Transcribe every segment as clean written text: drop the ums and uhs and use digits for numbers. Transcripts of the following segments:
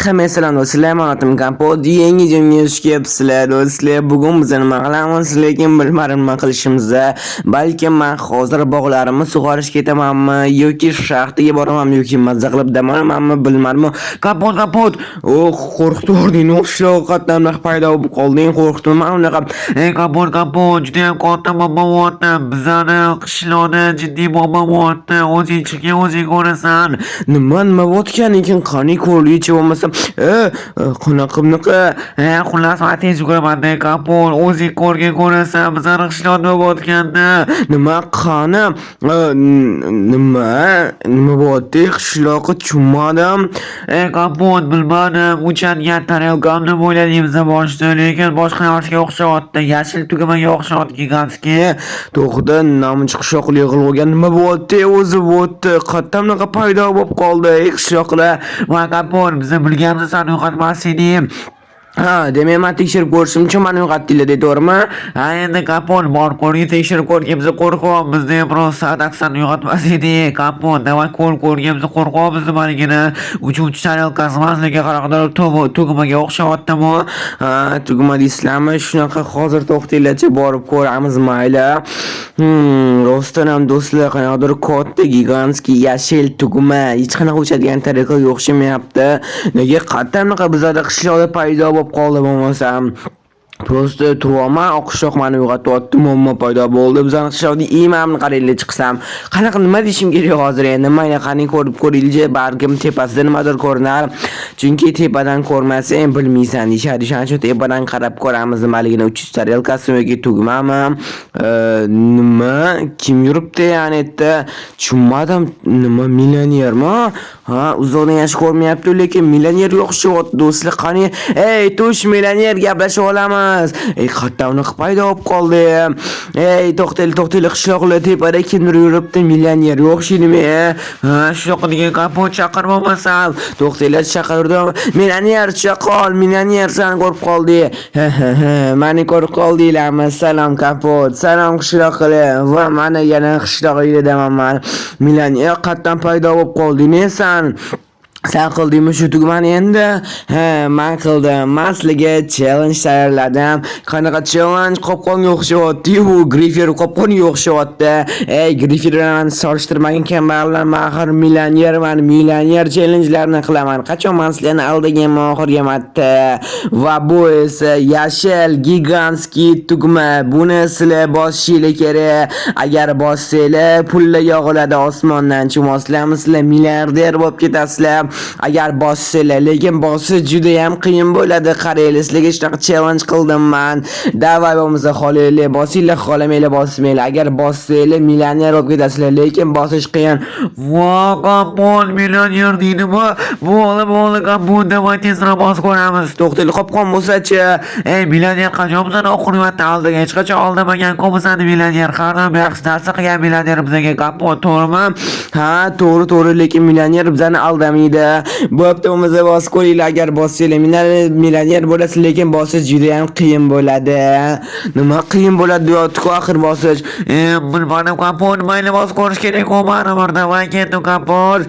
Hammaga salom, do'stlar, men Otim Kompot. Yangi videomga xush kelibsizlar, do'stlar. Bugun biz nima qilamiz, lekin bilmadim nima qilishimizni. Balkim men hozir bog'larimni sug'orishga ketamanmi yoki shaxtaga boramanmi yoki mazza qilib dam olamanmi, bilmadim. Kompot, Kompot. Oh, qo'rqitib yubording. Qishloqdan paydo bo'lib qolding, qo'rqitdim man unaqa. Ey Kompot, Kompot, judayam katta muammo bo'lyapti. Bizani qishloqda jiddiy muammo bo'lyapti. O'zing chiqgin, o'zing ko'rasan. Nima bo'layotgan ekan? Qani, ko'rlikchi bo'lmasa, qanaqa bunaqa? Xullas, man tez yuguraman, Kompot, o'zing ko'rgin, ko'rasan. Bizani qishloqda nima bo'layotganini. Nima, qani, nima bo'lyapti qishloqqa, tushunmadim. Ey Kompot, bilmadim. Uchadigan tarelkamni deb o'yladik biz boshida, lekin boshqa narsaga o'xshayapti. Yashil tugmaga o'xshayapti, гигантский. To'xta, namuncha qishloqli yig'ilib olgan, nima bo'lyapti o'zi, bo'lyapti, qayerdan bunaqa paydo bo'lib qoldi, ey qishloqlar? Voy Kompot, biz bilganmiz san uyg'otmas eding. Ha, demak, man tekshirib ko'rishim uchun mani uyg'otdinglar, to'g'rimi? Ha, endi Kompot, bor, ko'rgin, tekshirib ko'rgin, biz qo'rqyapmiz, просто так san uyg'otmas edik. Kompot, давай ko'r, ko'rgin, biz qo'rqyapmiz nimaligini. Uchuvchi tarelkasi emas, lekin qanaqadir tugmaga o'xshayaptimi? Ha, tugma deysizlarmi? Shunaqa, hozir to'xtanglarchi, borib ko'ramiz, mayli. Rostdan ham, do'stlar, qanaqadir katta, гигантский yashil tugma, hech qanaqa uchadigan tarelkaga o'xshamayapti. Nega, qayerdan bunaqa bizlarda qishloqda paydo bo'lib qoldi bo'lmasam? Просто turyapman, oqishloq mani uyg'otyapti, muammo paydo bo'ldi. Bizani qishloqda imamni qaranglar chiqsam. Qanaqa, nima deyishim kerak hozir endi? Mayli, qani, ko'rib ko'ringlar, balkim tepasida nimadir ko'rinar. Chunki tepadan ko'rmasang bilmaysan deyishadi. Shuning uchun tepadan qarab ko'ramiz nimaligini. Uchish tarelkasimi yoki tugmami? Nima? Kim yuribdi yani yerda? Tushunmadim. Nima, millionermi? Ha, uzoqdan yaxshi ko'rmayapti, lekin millionerga o'xshayapti, do'stlar. Qani, ey, tush, millioner, gaplashib olamiz. Ey, qayerdan unaqa paydo bo'lib qoldi? Ey, to'xtanglar, to'xtanglar, qishloqlar, tepada kimdir yuribdi, millionerga o'xshaydimi? Ha, shunaqa degan, Kompot, chaqir bo'lmasam. To'xtanglar, chaqirdim. Millioner, chaqol, millioner, seni ko'rib qoldi. Ha, ha, ha, mani ko'rib qoldinglarmi? Salom, Kompot, salom, qishloqlar. Va mana yana qishloq uydaman man. Millioner, qayerdan paydo bo'lib qolding sen? Sen qildingmi shu tugmani endi? Ha, man qildim. Man sizlarga challenge tayyorladim. Qanaqa challenge? Qopqonga o'xshayapti-yu, grifer qopqonga o'xshayapti. Ey, grifer bilan solishtirmagin, kambag'allar, man axir millionerman, millioner challengelarni qilaman. Qachon man sizlarni aldaganman oxirgi marta? Va bu esa yashil гигантский tugma. Buni sizlar bosishinglar kerak. Agar bossanglar, pullar yog'iladi osmondan. Tushunasizlarmi? Sizlar milliarder bo'lib ketasizlar agar bossanglar, lekin bosish juda ham qiyin bo'ladi. Qaranglar, sizlarga shunaqa challenge qildim man. Давай, bo'lmasa xohlanglar bosinglar, xohlamanglar bosmanglar. Agar bossanglar, millioner bo'lib ketasizlar, lekin bosish qiyin. Vo, Kompot, millioner deydimi? Bo'ldi, bo'ldi, Kompot, давай tezroq bosib ko'ramiz. To'xtanglar, qopqon bo'lsa-chi? Ey, millioner qachon bizani oxirgi marta aldagan? Hech qachon aldamagan-ku bizani millioner. Har doim yaxshi narsa qilgan millioner bizga, Kompot, to'g'rimi? Ha, to'g'ri, to'g'ri, lekin millioner bizani aldamaydi. Bo'pti, bo'lmasa bosib ko'ringlar, agar bossanglar millioner bo'lasiz, lekin bosish juda ham qiyin bo'ladi. Nima qiyin bo'ladi deyapti-ku axir bosish. E, bilmadim, Kompot, mayli, bosib ko'rish kerak-ku baribir. Давай, ketdik, Kompot.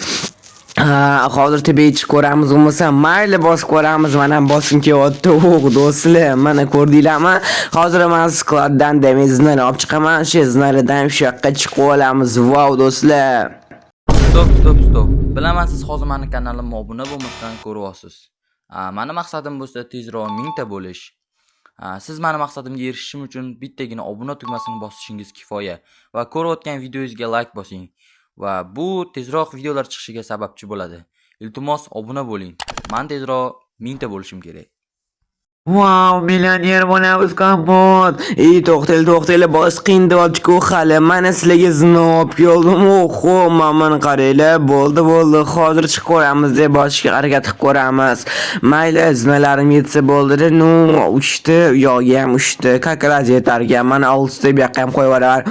Ha, hozir tepaga chiqib ko'ramiz bo'lmasa, mayli, bosib ko'ramiz. Mana, bosgim kelyapti. Oh, do'stlar, mana ko'rdinglarmi? Hozir man skladdan demak знамя olib chiqaman. O'sha знамя dan shu yoqqa chiqib olamiz. Vau, do'stlar. Стоп, стоп, стоп. Bilaman, siz hozir mani kanalimga obuna bo'lmasdan ko'ryapsiz. Mani maqsadim bo'lsa tezroq 1000 ta bo'lish. Siz mani maqsadimga erishishim uchun bittagina obuna tugmasini bosishingiz kifoya va ko'rayotgan videongizga like bosing va bu tezroq videolar chiqishiga sababchi bo'ladi. Iltimos, obuna bo'ling. Man tezroq 1000 ta bo'lishim kerak. Vau, millioner bo'lamiz, Kompot. Ey, to'xtanglar, to'xtanglar, bos qiyin deyapti-ku hali. Mana sizlarga знамя olib keldim. Oho, mana qaranglar. Bo'ldi, bo'ldi. Hozir chiqib ko'ramiz deb bosishga harakat qilib ko'ramiz. Mayli, знамя larim yetsa bo'ldi. Ну, uchta, u yog'iga ham uchta. Как раз yetar ekan. Mana oltita bu yoqqa ham qo'yib yuboraman.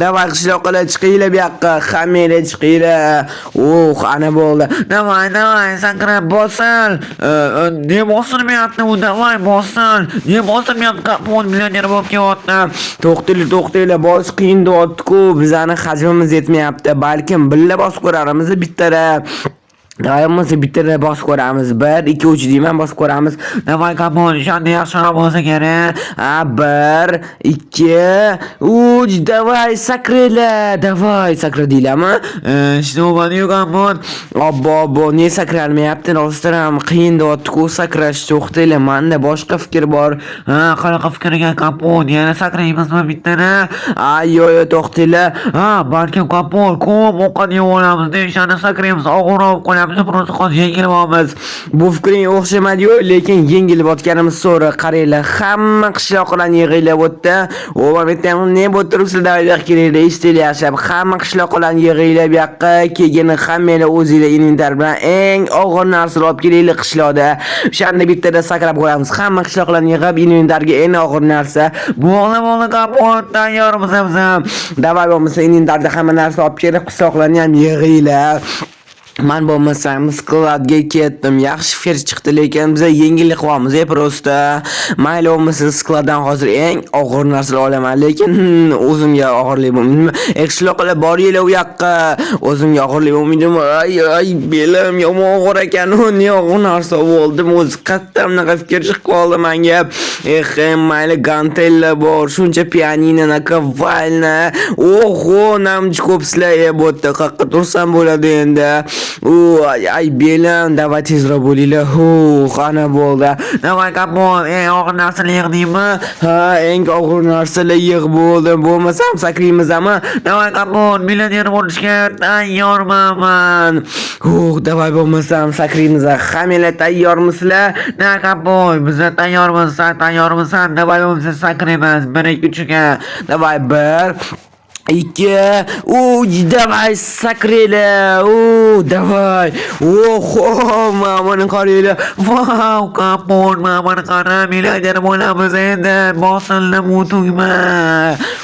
Давай, qishloqlar, chiqinglar bu yoqqa. Hammanglar chiqinglar. Oh, ana bo'ldi. Давай, давай, sakrab bosil. Ne bosilmayapti u? Давай, bosil. Ne bosilmayapti, Kompot, millioner bo'lib kelyapti. To'xtanglar, to'xtanglar, bos qiyin deyapti-ku. Bizani hajmimiz yetmayapti. Balkim birga bosib ko'rarmiz bittada. Давай bo'lmasa bittada bosib ko'ramiz. 1 2 3 deyman, bosib ko'ramiz. Давай, Kapot, o'shanda yaxshiroq bo'lsa kerak. A, 1 2 3, давай sakranglar. Давай sakradinglarmi? Что bo'ladi, Kapot? Obbo, obbo, ne sakralmayapti? Rostdan ham qiyin deyapti-ku sakrash. To'xtanglar, menda boshqa fikr bor. Ha, qanaqa fikr ekan, Kapot? Yana sakraymizmi bittani? Ay, yo'q, yo'q, to'xtanglar. Ha, balkim, Kapot, ko'p ovqat yeb olamiz, o'shanda sakraymiz, og'irroq bo'lib qolamiz, просто hozir yengilmaymiz. Bu fikring o'xshamadi-yu, lekin yengilib otganimiz so'ra. Qaranglar, hamma qishloqlarni yig'ilib o'tdi. O, bitta ham ne bo'lib turibsizlar, bu yoqqa kelinglar, eshitinglar yaxshilab. Hamma qishloqlarni yig'ilib bu yoqqa keyin hammanglar o'zinglar inventar bilan eng og'ir narsani olib kelinglar qishloqda. O'shanda bittada sakrab ko'ramiz. Hamma qishloqlarni yig'ib inventarga eng og'ir narsa. Bo'ldi, bo'ldi, Kapot, tayyormiz biz ham. Давай bo'lmasa inventarda hamma narsa olib kelib, qishloqlarni ham yig'inglar. Man bo'lmasam skladga ketdim. Yaxshi fikr chiqdi, lekin biza yengillik qilyapmiz, просто. Mayli bo'lmasa skladdan hozir eng og'ir narsalar olaman, lekin o'zimga og'irlik bo'lmaydi. Qishloqlar, boringlar u yoqqa. O'zimga og'irlik bo'lmaydimi? Ay, ay, belim yomon og'ir ekan. U ne og'ir narsa bo'ldim. O'zi qayerdan bunaqa fikr chiqib qoldi menga. Eh, mayli, gantella bor, shuncha pianino, наковальня. Oho, namchi ko'psizlar, bu yerda qayerqa tursam bo'ladi endi? U, ay, ay, belim, давай tezroq bo'linglar. Hu, ana bo'ldi. Давай, Kapot, eng og'ir narsani yig'dingmi? Ha, eng og'ir narsalar yig'ib bo'ldim. Bo'lmasam sakraymizmi? Давай, Kapot, millioner bo'lishga tayyorman man. Huh, давай bo'lmasam sakraymiz. Hammanglar tayyormisizlar? Да, Kapot, biz tayyormiz, san tayyormisan? Давай bo'lmasa sakraymiz. 1 2 3 ga. Давай 1 2 3, давай sakranglar. U, давай. Oho, mana buni qaranglar. Vau, Kapot, mana buni qara, millioner bo'lamiz endi. Bosildi bu tugma.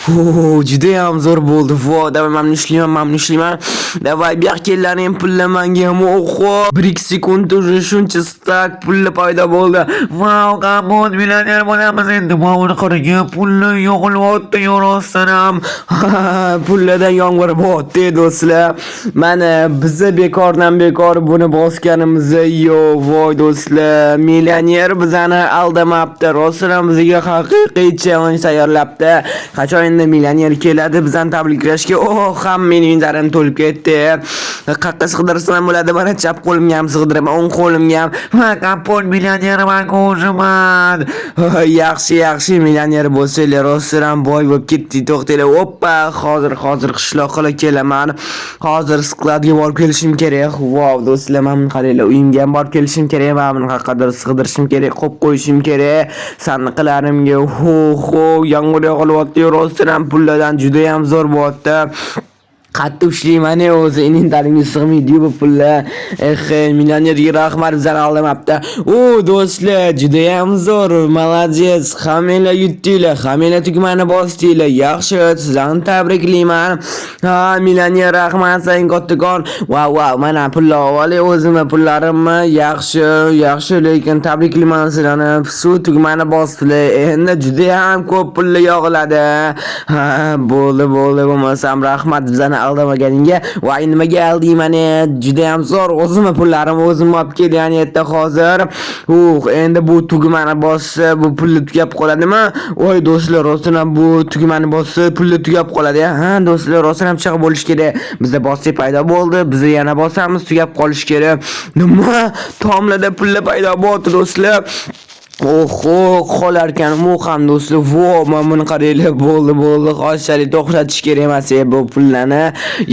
Oh, judayam zo'r bo'ldi. Vo, давай mana buni ishlayman, mana buni ishlayman. Давай, bu yoqqa kellaring pullar manga ham. Oho, 1-2 sekund уже shuncha стак pullar paydo bo'ldi. Vau, Kapot, millioner bo'lamiz endi. Mana buni qarang, pullar yog'ilyapti rostdan ham. Pullardan yomg'ir bo'lyapti, do'stlar. Mana biza bekordan bekor buni bosganimiz yo'q. Voy do'stlar, millioner bizani aldamabdi. Rostdan ham bizga haqiqiy challenge tayyorlabdi. Qachon endi millioner keladi bizani tabriklashga? Oh, ham mening inventarim to'lib ketdi. Qayerqa sig'dirsam bo'ladi? Mana chap qo'limga ham sig'diraman, o'ng qo'limga ham. Ha, Kapot, millionerman o'ziman. Yaxshi, yaxshi, millioner bo'lsanglar, rostdan ham boy bo'lib ketdik. To'xtanglar. Oppa, hozir, hozir qishloqqa kelaman. Hozir skladga borib kelishim kerak. Vau, do'stlar, mana buni qaranglar. Uyimga ham borib kelishim kerak. Mana buni qayerqadir sig'dirishim kerak, qo'yib qo'yishim kerak sandiqlarimga. Ho, ho, yomg'ir yog'ilyapti. Rostdan ham pullardan juda ham zo'r bo'lyapti. Qattiq ushlayman o'zi, inventarimga sig'maydi bu pullar. Eh, millionerga rahmat, bizani aldamabdi. O, do'stlar, juda ham zo'r, молодец. Hammanglar yutdinglar, hammanglar tugmani bosdinglar. Yaxshi, sizlarni tabriklayman. Ha, millioner, rahmat sen kattakon. Vau, vau, mana pullar olay o'zimni pullarimni. Yaxshi, yaxshi, lekin tabriklayman sizlarni. Suv tugmani bosdilar. Endi juda ham ko'p pullar yog'iladi. Ha, bo'ldi, bo'ldi, bo'lmasam rahmat bizani aldamaganingga. Voy, nimaga alding mani? Juda ham zo'r, o'zimni pullarimni o'zim olib kelgan yerda hozir. Endi bu tugmani bossa, bu pulni tugab qoladimi? Voy do'stlar, rostdan ham bu tugmani bossa, pulni tugab qoladi. Ha, do'stlar, rostdan ham chig'ib bo'lish kerak. Bizda bossak paydo bo'ldi, biz yana bosamiz, tugab qolishi kerak. Nima? Tomlarda pullar paydo bo'ldi, do'stlar. Oho, qolarkan u ham, do'stlar. Vo, mana buni qaranglar, bo'ldi, bo'ldi. Hozirchalik to'xtatish kerak emas bu pullarni.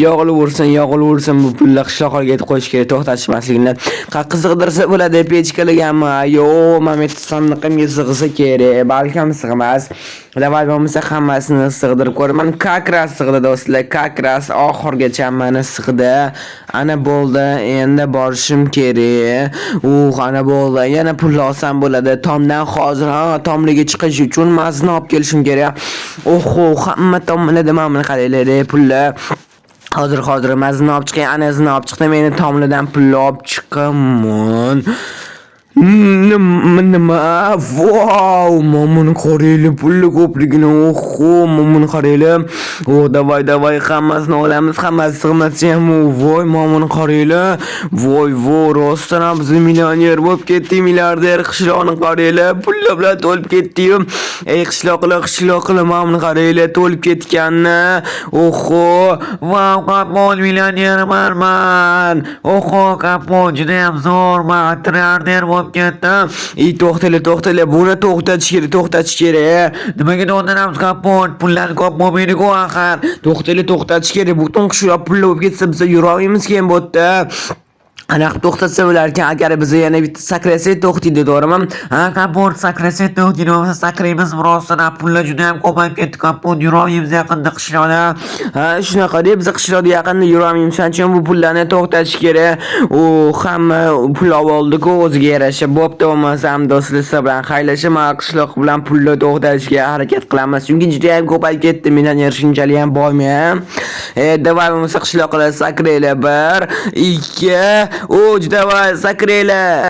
Yog'ilaversin, yog'ilaversin bu pullar, qishloqqa yetib qo'yish kerak, to'xtatishmaslikni. Qayerqa sig'dirsa bo'ladi pechkalargami? Yo'q, mana bu yerda sandiqimga sig'sa kerak, balkim sig'mas. Давай bo'lmasa hammasini sig'dirib ko'raman. Как раз sig'di, do'stlar, как раз oxirgacha mana sig'di. Ana bo'ldi, endi borishim kerak. Ana bo'ldi. Yana pul olsam bo'ladi. Tomdan hozir, ha, tomliga chiqish uchun mazni olib kelishim kerak. Oho, hamma tomlarda mana buni qaranglar, pullar. Hozir, hozir mazni olib chiqay, anasini olib chiqdim. Endi tomlidan pulni olib chiqaman. Nima? Vau, mana buni qaranglar, pulni ko'pligini. Oho, mana buni qaranglar. O, давай, давай, hammasini olamiz, hammasi sig'masa ham, voy, mana buni qaranglar. Voy, voy, rostdan ham biz millioner bo'lib ketdik, milliarder. Qishloqni qaranglar, pullar bilan to'lib ketdi-yu. Ey, qishloqlar, qishloqlar, mana buni qaranglar, to'lib ketganni. Oho, Vau, Kapon, millionerman man. Oho, Kapon, judayam zo'r, man trilliarder bo'lib ketdim. Ey, to'xtanglar, to'xtanglar, buni to'xtatish kerak, to'xtatish kerak. Nimaga to'xtatamiz, Kapon? Pullar ko'p bo'lmaydi-ku axir. To'xtanglar, to'xtatish kerak. Butun qishloq pulli bo'lib ketsa, biz yurolmaymiz keyin bu yerda. Anaqa to'xtatsa bo'larkan, agar biz yana bitta sakrasak, to'xtaydi, to'g'rimi? Ha, Kapon, sakrasak to'xtaydi, bo'lmasa sakraymiz rostdan. Pullar judayam ko'payib ketdi, Kapon, yurolmaymiz yaqinda qishloqda. Ha, shunaqa deb biz qishloqda yaqinda yurolmaymiz. Shuning uchun bu pullarni to'xtatish kerak. U hamma pul olib oldi-ku o'ziga yarasha. Bo'pti, bo'lmasam do'stlar, sizlar bilan xayrlashib, man qishloq bilan pulni to'xtatishga harakat qilamiz. Chunki juda ham ko'payib ketdi. Millioner shunchalik ham boymi? E, давай, bo'lmasa qishloqlar sakraylar. 1, 2, 3, давай, sakraylar.